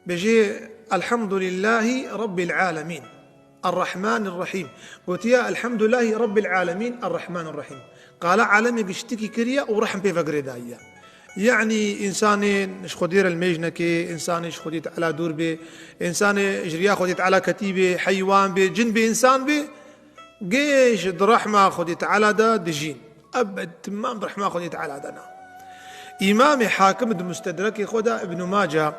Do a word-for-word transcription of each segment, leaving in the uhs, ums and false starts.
Bêjê, "Elhamdulillahî Rabbil Alemîn, Errahmanir Rahîm." Gotiya, "Elhamdulillahî Rabbil Alemîn, Errahmanir Rahîm." Qala alemê giştikî kiriye û rehm pê ve girêdayiye. Yanî, însanê ji Xwedê re limêj neke, însanê ji Xwedê Teala dûr bê, însanê ji riya Xwedê Teala ketî bê, heywan bê, cin bê, însan bê, gêj di rehma Xwedê Teala de dijîn. Ev bi timam bi rehma Xwedê Teala de ne. Îmamê Hakim di Mustedrekê xwe de, Ibn Mace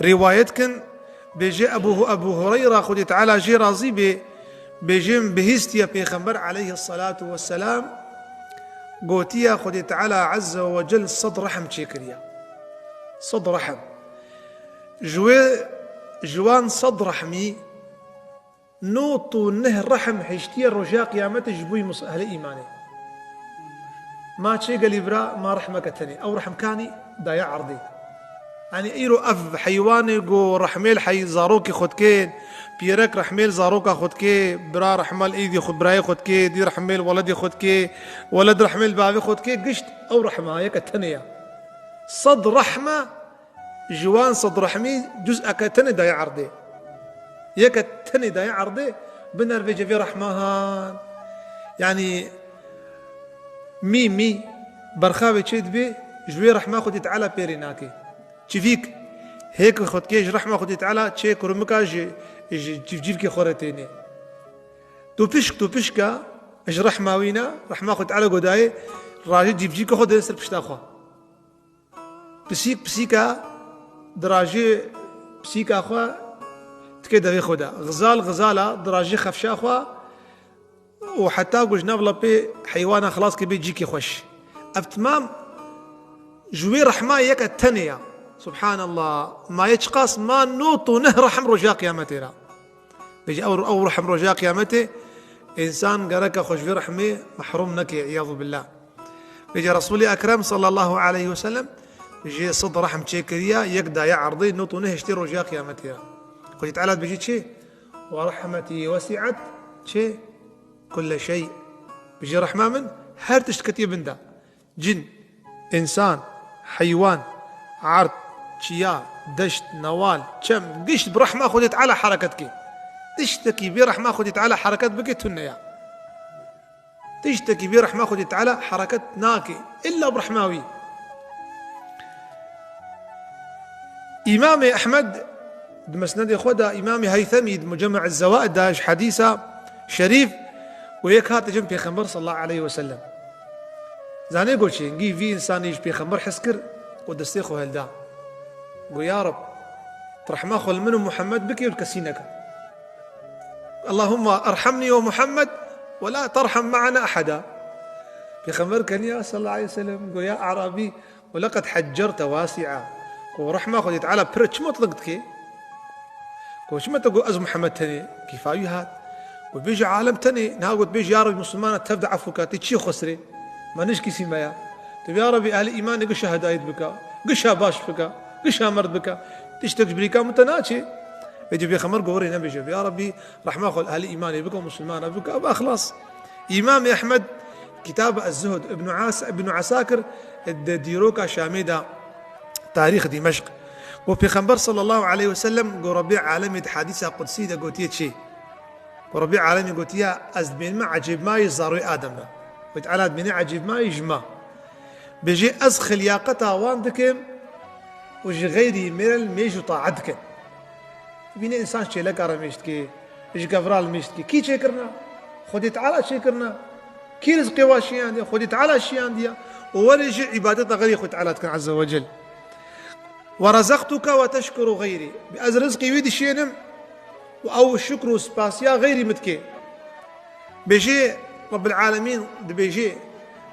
rîwayet kin, bêje Ebu, Ebu Hureyra, Xwedê Teala jê razî bê, bêje, min bihîstiye Pêxember aleyhisselatu vesselam gotiye, Xwedê Teala azze ve cel sed rehm çêkiriye. Sed rehm. Ji wê, ji wan sed rehmî, nod û neh rehm hiştiye roja qiyametê ji bo mus-, ehlê îmanê. Ma çê gelî bira, ma rehmeke tenê. Ew rehm kanî daye erdê. Yanî îro ev heywanê ku rehmê li hey zarokê xwe dikê, pîrek rehmê li zaroka xwe dikê, bira rehma li êdî xwe, birayê xwe dikê, dî rehmê li weledê xwe dikê, weled rehmê li bavê xwe dikê, gişt ew rehma yeke tenê ye. Sed rehme, ji wan sed rehmî cuz'eke tenê daye erdê. Yeke tenê daye erdê, binerve cevê rehma han. Yanî mî, mî berxavê çê dibê, ji wê rehma Xwedê Teala pêrê nake. Çivîk hêk xwe dikê, ji rehma Xwedê Teala çê kurmika ji, ji civcivkê xwe re tênê. Tu pişk, tu pişka ji rehma wî ne, rehma Xwedê Teala godayê, rajê civcivkê xwe dê ser pişta xwe. Pisîk pisîka dirajê pisîka xwe dike devê xwe de. Xizal xizala dirajê xefşa xwe û heta ku ji nav lepê heywana xilas ke bê cîkê xweş. Ev timam ji wê rehma yeke tenê ya. Subhanallah. Maye çiqas ma nod û neh rehm roja qiyametê ra. Bêje ew, ew rehm roja qiyametê, însan gereke xwe ji vê rehmê mehrûm neke, îyazu billah. Bêje Resûlê Ekrem sallallahu aleyhi ve sellem jê sed rehm çêkiriya, yek daye erdê, nod û neh hiştê roja qiyametê ya. Xwedê Teala dibêje çi? "Ve rahmetî wesi'et çi? Kulle şey." Bêje rehma min her tişt ketiye bin de. Cin, însan, heywan, erd, çiya, deşt, newal, çem, gişt bi rehma Xwedê Teala hereket ke. Tiştekî bê rehma Xwedê Teala hereket bike tune ya. Tiştekî bê rehma Xwedê Teala hereket nake. Îlla bi rehma wî. Îmamê Ehmed di Mesnedê xwe de, Îmamê Heythemî di Mucemme'e Zewaid de ji hedîsa şerîf û yek hate cem Pêxember sallallahu aleyhi ve sellem. Zanê got çi, hingî vî însanî ji Pêxember hez kir û destê xwe hilda. Got, "Ya Reb, tu rehma xwe li min û Muhammed bike û li kesî neke. Allahumma erhamni ve Muhammed ve la terham ma'ana ahada." Pêxember keniya sallallahu aleyhi ve sellem got, "Ya Arabî, ve leqed heccerte wasi'a." Ku rehma Xwedê Teala pir e, çima tu dik dikê? Ku çima tu got ez Muhammed tenê? Kîfa wî hat. Ku bêje alem tenê, niha got bêje, "Ya Rebî, Musulmana tev de efû ka, tê çi xwesirê? Me nişkîsî me ya." Tu ya Rebî, ehlî îmanê gişa hidayet bika, gişa baş bika, gişa merd bika. Tiştek ji birîka min te naçê. Vêce Pêxember got, "Werê nebêje, ya Rebî, rehma xwe li ehlî îmanê bike û Musulmana bike." Eva xlas. Îmamê Ehmed, Kitab Ez-Zuhd, Ibn As-, Ibn Asakir, di dîroka Şamê de, tarîx Dîmeşq. Got, Pêxember sallallahu aleyhi ve sellem, got, Rebî alemê di hadîsa qudsî de gotiye çi? Got, Rebî alemê gotiye, ez dibênime ecêbmayî zarûyê Adem re. Xwedê Teala dibêne ecêbmayî ji me. Bêjê, ez xilyaqeta wan dikim û ji xeyrî mêre li mêj û taet dikim. Bîne însan çêleka re mêj dike, ji gevra li mêj dike. Kî çêkirine? Xwedê Teala çêkirine. Kî rizqê wa şiyandiye? Xwedê Teala şiyandiye. Û werê jî îbadeta xeyrî Xwedê Teala dikin Azze ve Cel. "Ve rezaqtuke ve teşkuru xeyrî." Ez rizqê wî dişênim û ew şikr û spasiya xeyrî min dike. Bêjê, Rabbil Alemîn dibêjê,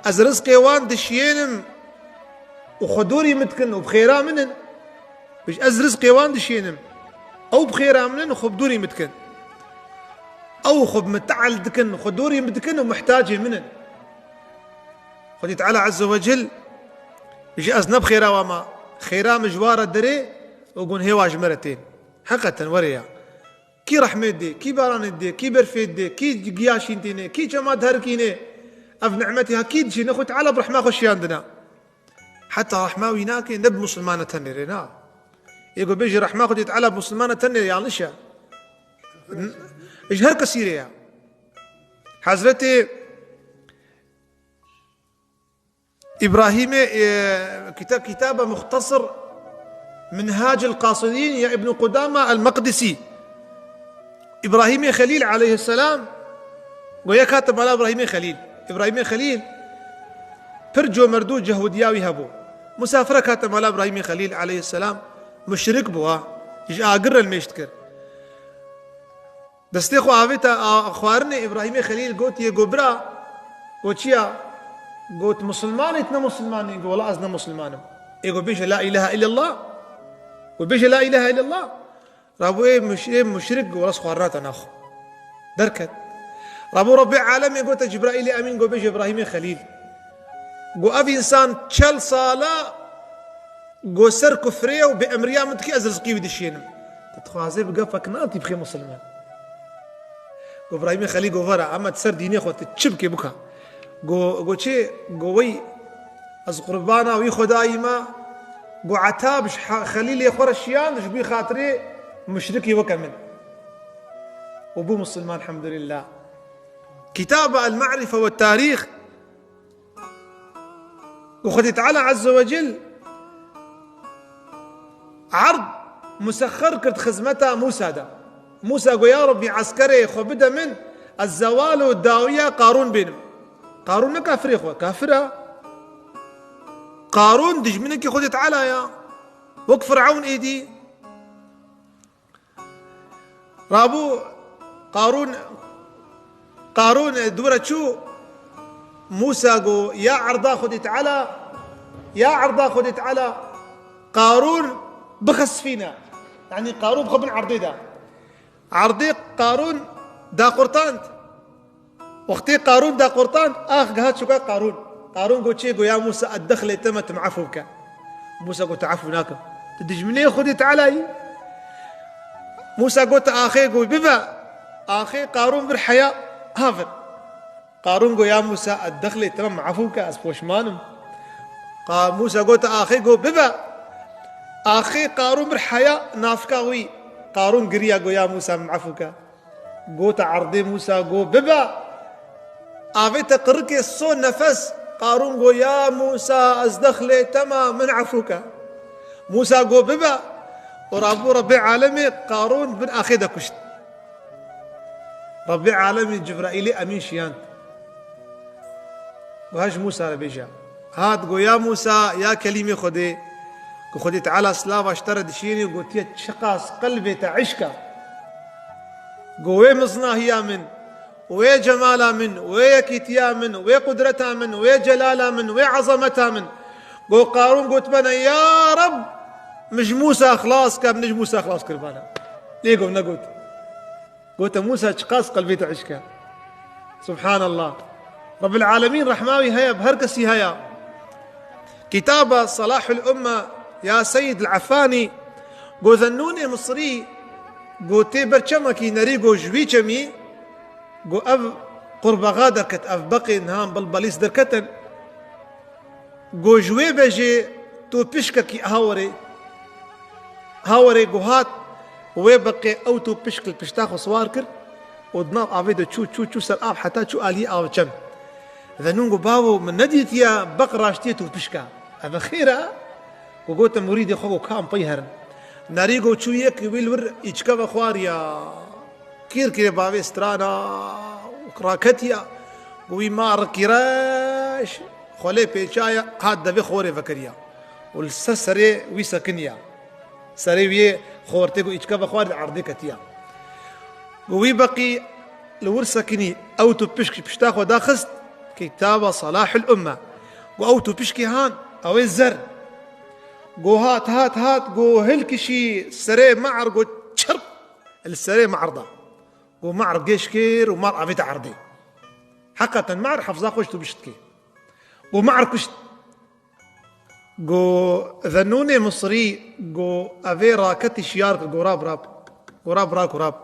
ez rizqê wan dişiyênim û xwe dorî min dikin û bi xêra min in. Bêjê, ez rizqê wan dişiyênim. Ew bi xêra min in û xwe bi dorî min dikin. Ew xwe bi min te'el dikin, xwe dorî min dikin û mihtacê min in. Xwedî Teala Azze ve Cel bêjê, ez ne bi xêra wa ma, xêra min ji wa re derê û gunhê wa ji me re tên. Heqeten were ya. Kî rehmê dê, kî baranê dê, kî berfê dê, kî giya şîntînê, kî çema derkînê, ev nimetî ha kî dişîne, Xwedê Teala bi rehma xwe şiyandine. Heta rehma wî nake, ne bi Musulmane tenê rê, na. Ê ku bêjî rehma Xwedê Teala bi Musulmana tenê yanlış e. N-, ji her kesî rê ye. Hezretê Îbrahîmê, e, kita-, kitaba Muxtasir Minhacil Qasidîn ya Ibn Qudama el-Maqdisî. Îbrahîmê Xelîl aleyhisselam, go yek hate mala Îbrahîmê Xelîl. Îbrahîmê Xelîl pir comerdû cehûdiya wî hebû. Misafirek hate mala Îbrahîmê Xelîl aleyhisselam, muşrik bû ha. Ji agir re nimêj dikir. Destê xwe avête a xwarinê, Îbrahîmê Xelîl gotiye, go bira, go çi ya? Got, Musulman î, tu ne Musulman î? Go, wela ez ne Musulman im. Ê go bêje la îlahe îllallah. Go bêje la îlahe îllallah. Rabû ê muş-, ê muşrik, go wela ez xwarina te naxwim. Derket. Rabû Rebbê alemê gote Cibraîlê Emîn, go bêje Îbrahîmê Xelîl. Go ev însan çel sala Go ser kufrê û bi emriya min dikî, ez rizqî wî dişînim. Tu dixwazê bi gefek nan tî bixê misilman. Go Îbrahîmê Xelîl go vera, ema tu ser dînê xwe tu çi bikê bika. Go, go çê, go wey ez qurbana wî Xwedayî me. Go etab ji he-, Xelîlê xwe re şiyand, ji wî xatirê muşrikî weke min. Û bû misilman, elhamdulillah. Kitaba El-Ma'rife ve Tarîx. Û Xwedê Teala Azze ve Cel erd musexxer kir xizmeta Mûsa de. Mûsa got, ya Rebbî, eskerê xwe bide min, ez zewal û dawiya Qarûn bênim. Qarûn ne kafirê xwe, kafir e. Qarûn dijminekî Xwedê Teala ya. Wek Firewn êdî. Rabû Qarûn, Qarûn dû re çû, Mûsa got, ya erda Xwedê Teala, ya erda Xwedê Teala, Qarûn bixesifîne. Yanî Qarûn bixwe bin erdê de. Erdê Qarûn daqurtand. Wextê Qarûn daqurtand, ax giha çûka Qarûn. Qarûn got, çê? Got, ya Mûsa, ez dexlê te me, tu min efû bike. Mûsa got, tu efû nakim. Tu dijminê Xwedê Teala yî. Mûsa got, axê got, bibe. Axê Qarûn bir heya, ha vir. Qarûn got, ya Mûsa, ez dexlê te me, min efû bike, ez poşman im. Qa-, Mûsa got, axê got, bibe. Axê Qarûn bir heya navka wî. Qarûn giriya, got, ya Mûsa, min efû bike. Gote erdê Mûsa, got, bibe. Avête qirikê so nefes. Qarûn got, ya Mûsa, ez dexlê te me, min efû ke. Mûsa got, bibe. Û rabû Rebbê alemê Qarûn bin axê de kuşt. Rebbê alemê Cibraîlê Emîn şiyand. Got, ha ji Mûsa re bêje. Hat got, ya Mûsa, ya kelîmê Xwedê, ku Xwedê Teala silava ji te re dişînî û gotiye, çiqas qelbê te hişk e. Got, wê miznahiya min, wê cemala min, wê yekîtiya min, wê qudreta min, wê celala min, wê ezameta min. Got, Qarûn gotibana, ya Reb, min ji Mûsa xilas ke, min ji Mûsa xilas kiribana. Lê got, negot. Gote, Mûsa, çiqas qelbê te hişk e. Subhanallah. Rebbil Alemîn rehma wî heye, bi her kesî heye. Kitaba Selahul Umme ya Seyyid El-Effanî, go Zennûnê Misrî, go tê ber çemekî nerî, go ji wî çemî, go ev qurbaxa derket, ev beqê niha belbelîs derketin. Go ji wê bejê tûpişkekî hawerê, hawerê go hat, wê beqê ew tûpişk li pişta xwe siwar kir û di nav avê de çû, çû, çû ser av heta çû aliyê avê çem. Zennûn go, bavo, min nedîtiye beq raştiyê tûpişka. Ev xêr e? Go gote murîdê xwe, go ka em pey herin. Nerî go çû yek wî li wir îçke vexwariya. Kîr kirê bavê strana û raketiya. Go wî ma rikî reş. Xwelê pêçaye, hat devê xorê vekiriya û li ser serê wî sekiniya. Serê wî yê xortê ku îçka vexwarî di erdê ketiya. Û wî beqî li wir sekinî, ew tu pişk pişta xwe daxist, kitaba Salahul Umme. Û ew tu pişkî han, ew ê zer. Û hat, hat, hat, û hilkişî serê mar, û çirp li serê mar da. Û mar gêş kir û mar avêt erdê. Heqeten mar hefza xwe ji tu pişt kir. Û mar kuşt. Go Zennûnê Misrî, go evê raketî şiyar kir, go rab, rab. Go rab, rab, go rab.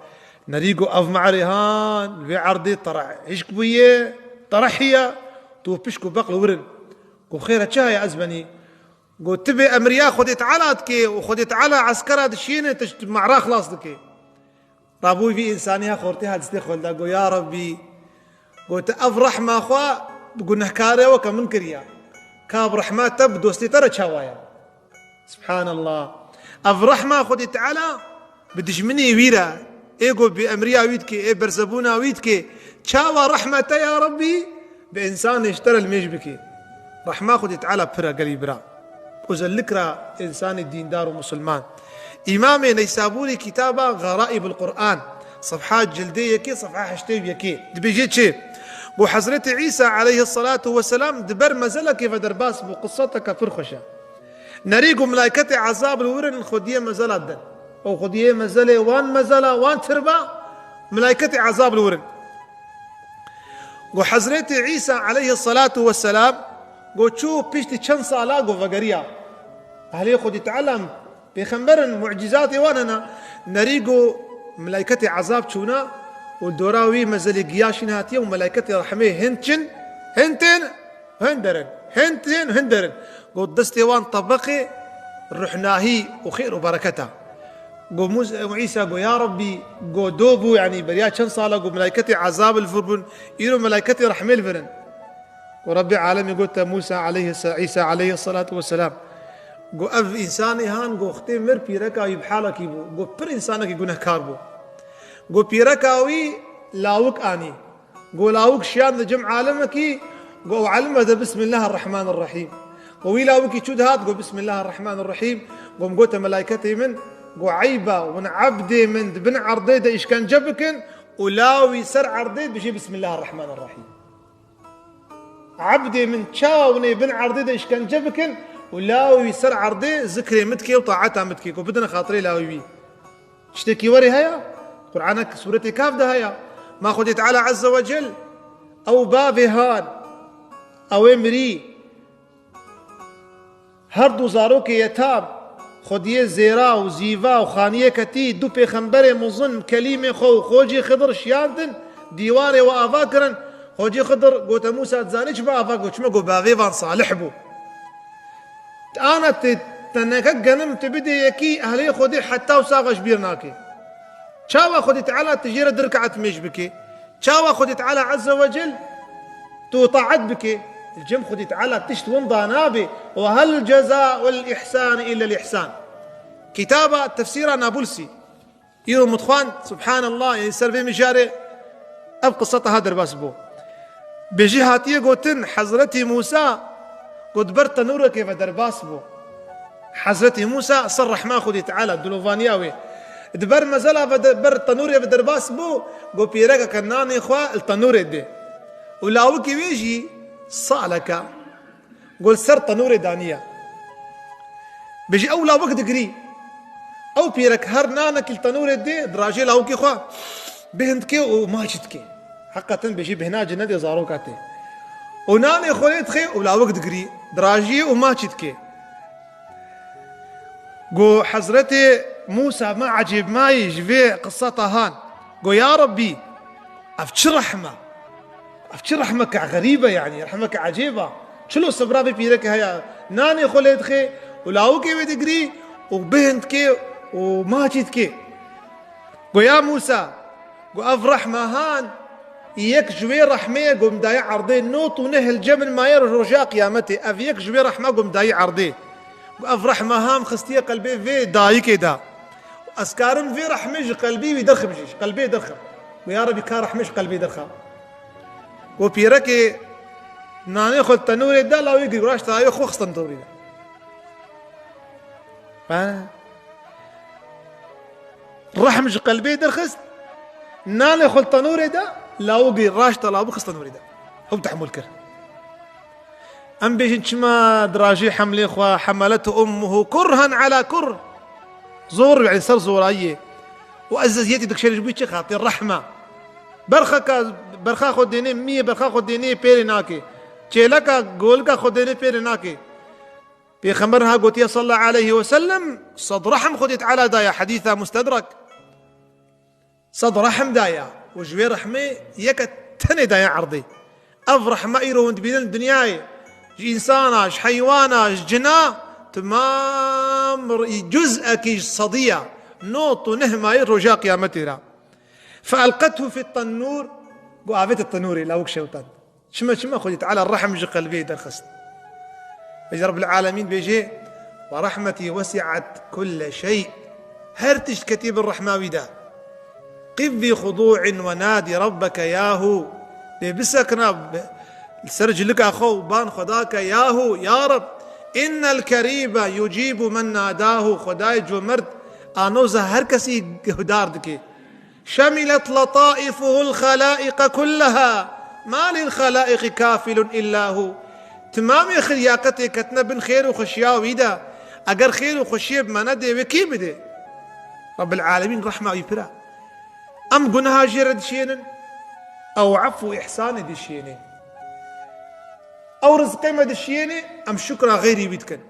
Nerî go ev me'rê han, vê erdê terehişk bûye, terehiye, tu pişk û beq li wir in. Go xêr e, çi heye ez benî? Got, tu bê emriya Xwedê Teala dikê û Xwedê Teala eskera dişiyêne, tu ji mehra xilas dikê. Rabû vî însanî ha xortê ha distê xwe da, got, ya Rabbî, got, ev rehma xwe bi gunehkarê weke min kiriya. Ka bi rehma te bi dostê te re çawa ye? Subhanallah. Ev rehma Xwedê Teala bi dijminê wî re, ê ku bêemriya wî dike, ê berzebûna wî dike, çawa rehma te ya Rabbî bi însanê ji te re limêj bike? Rehma Xwedê Teala pir e gelî bira. Özellikle însanê dîndar û musulman. Îmamê Neysabûrî kitaba Xaraîbul Quran, sefha cildê yekê, sefha heştê û yekê, dibêje çi? Ku Hezretî Îsa aleyhisselatu vesselam di ber mezelekê ve derbas bû, qisseteke pir xweş e. Nerî ku melayketê ezab li wir in, xwediyê mezela din. Û xwediyê mezelê wan mezela, wan tirba, melayketê ezab li wir in. Ku Hezretî Îsa aleyhisselatu vesselam, ku çû piştî çend sala ku vegeriya. Ehlê Xwedî Teala pêxember in, mucîzatê wan hene. Nerî ku melayketê ezab çûna û dora wî mezelê giya şîn hatiye û melayketê rehmê hin çin, hin tên, hin derin, hin tên, hin derin. Got destê wan tebeqê ruhnahî û xêr û bereketa. Got Mûs-, Îsa got, ya Rabbî, got do bû, yanî beriya çend sala got melayketê ezab li vir bûn, îro melayketê rehmê li vir in. Got Rabbê alemê got te Mûsa aleyhis-, Îsa aleyhisselatu vesselam. Got ev însanê han got xitê mir pîreka wî bi halekî bû. Got pir însanekî gunehkar bû. Got pîreka wî lawik anî. Got lawik şiyan di cem alimekî, got ew alime de Bismillahirrahmanirrahîm. Got wî lawikî çû dihat, got Bismillahirrahmanirrahîm. Got min gote melayketê min, got eyba, win ebdê min di bin erdê de îşkence bikin û lawî ser erdê dibêjê Bismillahirrahmanirrahîm. Ebdê min çawa winê bin erdê de îşkence bikin û lawî ser erdê zikrê min dike û taeta min dike, got bidine xatirê lawî wî. Tiştekî werê heye? Qur'ana sûretê Kaf de heye. Ma Xwedê Teala Azze ve Cel, ew bavê han, ew ê mirî, her du zarokê yetam, xwediyê zêra û zîva û xaniyê ketî, du pêxemberê mezin, kelîmê xwe û xocê Xidir şiyandin, dîwarê we ava kirin. Xocê Xidir gote Mûsa, dizanî çima ava kir? Çima got bavê van salih bû. Ana tu teneke genim tu bidê yekî ehlê Xwedê heta wisa xwe ji bîr nake. Çawa Xwedê Teala tu jê re du rekaet mêj bike? Çawa Xwedê Teala Azze ve Cel tu taet bike? Li cem Xwedê Teala tişt winda nabe. Ve hel cezaul ihsani illel ihsan. Kitaba tefsîra Nabulsî. Îro min dixwend, subhanallah, yanî ser vê mijarê ev qiseta ha derbas bû. Bêjî hatiye gotin, Hezretî Mûsa got ber tenûrekê ve derbas bû. Hezretî Mûsa ser rehma Xwedê Teala, dilovaniya wê. Di ber mezela ve de, ber tenûrê ve derbas bû, got pîrekeke nanê xwe li tenûrê dê. Û lawikê wê jî saleke. Got li ser tenûrê daniye. Bêjî ew lawik digirî. Ew pîrek her nanekî li tenûrê dê, dirajê lawikê xwe bêhn dike û maçî dike. Heqeten bêjî bêhna cinedê zaroka tê. Û nanê xwe lê dixê û lawik digirî, dirajiyê û maçî dike. Got Hezretê Mûsa me ecêbmayî ji vê qiseta han. Got ya Rabbî, ev çi rehme? Ev çi rehmeke xerîb e, yanî rehmeke ecêb e. Çilo sebra vê pîrekê heye? Nanê xwe lê dixê û lawikê wê digirî û bêhn dike û maçî dike. Got ya Mûsa, got ev rehma han, yek ji wê rehmê ye, got min daye erdê, not û neh li cem min maye, roja qiyametê. Ev yek ji wê rehma got min daye erdê. Got ev rehma han xistiye qelbê vê dayikê de. Ez karim vê rehmê ji qelbî wî derxim jî, ji qelbê derxim. Got ya Rebî ka rehmê ji qelbê derxa. Got pîrekê nanê xwe tenûrê da, lawê gir raşt dayê xwe xistin tenûrê da. Ha? Rehm ji qelbê derxist, nanê xwe tenûrê da, lawê gir raşt da, lawê xist tenûrê da. Ew tehmûl kir. Em bêjin çima dirajî hemlê xwe, hemeletu ummuhu kurhan ala kurh. Zor, yanî ser zorayiyê. Û ezeziyetî dikşêne ji bo çi xatir? Rehme. Berxeka, berxa xwe dênê miyê, berxa xwe dênê pêrê nake. Çêleka, golika xwe dênê pêrê nake. Pêxember ha gotiye sallallahu aleyhi ve sellem, sed rehm Xwedê Teala daye, hedîsa mustedrek. Sed rehm daye û ji wê rehmê yeke tenê daye erdê. Ev rehme îro hûn dibînin dinyayê, ji însana, ji heywana, ji cina, Timam cuz'ekî ji sediya nod û neh mayî roja qiyametê re. فألقته في التنور, got, avête tenûrê, lawik şewtan. Çima, çima Xwedê Teala rehm ji qelbê derxist. Vêca Rabbil Alemîn bêjê, ورحمتي وسعت كل شيء. Her tişt ketî bin rehma wî de. قف بخضوع وناد ربك يا هو. Lê bisekina, bi-, li ser cilika xwe û ban Xweda ke, ya Hu, ya Reb. إن الكريم يجيب من ناداه. Xwedayê comerd anoza her kesî guhdar dike. شملت لطائفه الخلائق كلها، ما للخلائق كافل إلا هو. Timamê xiryaqetê ketine bin xêr û xweşiya wî de. Eger xêr û xweşiyê bi me nedê, wê kî bidê? Rabbil Alemîn rehma wî pir e. Em guneha jê re dişiyênin, ew ef û îhsanê dişiyênê. Ew rizqê me dişiyênê, em şukra xeyrî wî dikin.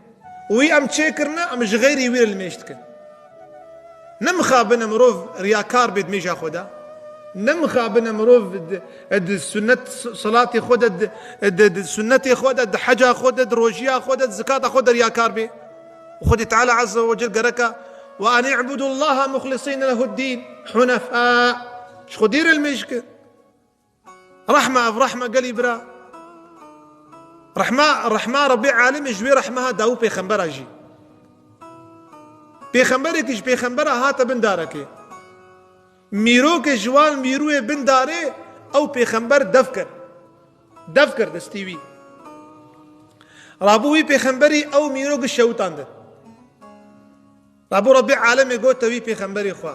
Û wî em çêkirine, em ji xeyrî wî re limêj dikin. Nemixabine mirov riyakar bê di mêja xwe de. Nemixabine mirov di, di sunnet salatê xwe de, di, di, di sunnetê xwe de, di heca xwe de, di rojiya xwe de, di zikata xwe de riyakar bê. Xwedê Teala Azze ve Cel gereka, "وأن اعبدوا الله مخلصين له الدين حنفاء." Ji Xwedê re limêj ke. Rehma ev, rehma gelî bira. Rehma, rehma Rebbê Alemê ji wê rehma ha dawî pêxembera jî. Pêxemberekî ji pêxembera hate bin darekê. Mîrokê ji wan mîrûyê bin darê ew pêxember dev kir. Dev kir destî wî. Rabû wî pêxemberî ew mîrok şewitandin. Rabû Rebbê Alemê gote wî pêxemberê xwe.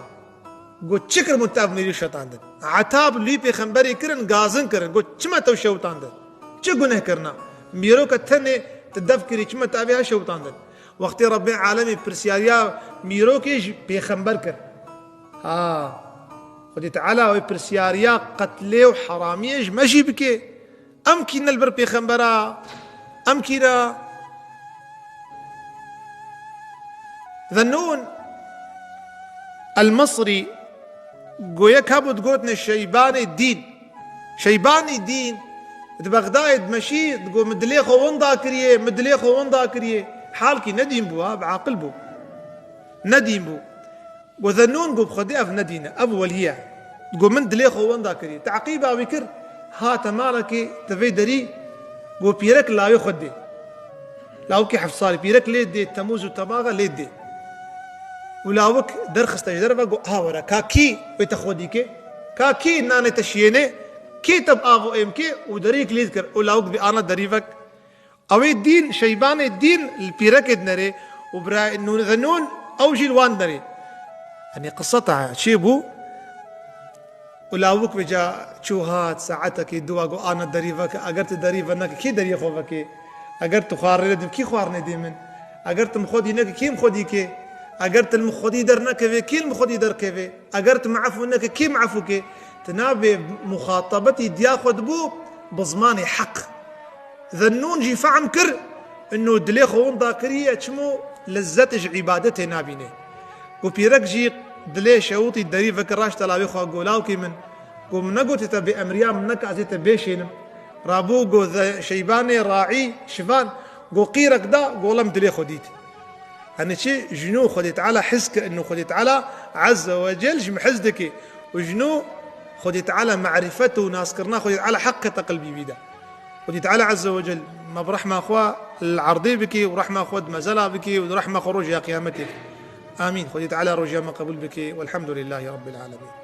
Got, "Çi kir min tev mîrî şewitandin?" Etab li wî pêxemberê kirin, gazin kirin. Got, "Çima tev şewitandin? Çi guneh kirina? Mîroka tenê tu dev kirî, çima tev ê şewitandin?" Wextê Rebbê Alemê pirsyariya mîrokê ji pêxember kir. Ha, Xwedê Teala wê pirsyariya qetlê û heramiyê ji me jî bike. Em kî ne li bir pêxembera, em kî ne. Zennûn el-Misrî, go yek hebû digotine Şeybanê Dîn. Şeybanî Dîn, di Bexdayê dimeşî, digo, "Min dilê xwe winda kiriye, min dilê xwe winda kiriye." Halkî ne dîn bû, ha, bi aqil bû. Ne dîn bû. Go Zennûn, go bi Xwedê ev ne dîn e, ev welî ye. Go min dilê xwe wenda kirî. Teqîba wî kir, hate malekê di vê derî, go pîrek lawê xwe dê. Lawikê heft salî, pîrek lê dê, temûz û temaxa lê dê. Û lawik derxiste ji derve, go, "Ha were, ka kî wê te xwedî ke? Ka kî nanê te şiyênê? Kî te bi av û êm ke?" Û derîk lê dikir. Û lawik bi ana derîvek. Ew ê dîn, Şeybanê Dîn li pîrekê dinerê û bira Nûn, Zennûn, ew jî li wan dinerê. Yanî qisa te heye, çê bû? Û lawik vêca çû hat, saetekê dû, go ana derî veke, eger tu derî veneke, kî deriyê xwe veke? Eger tu xwarinê nedî, kî xwarinê dê min? Eger tu min xwedî neke, kî min xwedî ke? Eger tu li min xwedî dernekevê, kî li min xwedî derkeve? Eger tu min efû neke, kî min efû ke? Tu nabê muxatabetî diya xwe dibû bi zimanê heq. Zennûn jî fehm kir, ino dilê xwe winda kiriye, çimo lezzetê ji îbadetê nabîne. Go pîrek jî dilê şewitî derî veke, raşte lawê xwe, go lawkê min, go min negotê te bê emriya min neke ez ê te bêşênim. Rabû go ze-, Şeybanê raî şivan, go qîrek da, go lem dilê xwe dît. Yanî çi? Ji nû Xwedê Teala hez kir, ino Xwedê Teala Azze ve Cel ji min hez dike. Û ji nû Xwedê Teala marîfet û naskirina Xwedê Teala heq kete qelbî wî de. Xwedê Teala Azze ve Cel me bi rehma xwe li erdê bike û rehma xwe di mezela bike û di rehma xwe roja qiyametê bike. Amîn. Xwedê Teala roja me qebûl bike. Welhamdulillahî Rabbil Alemîn.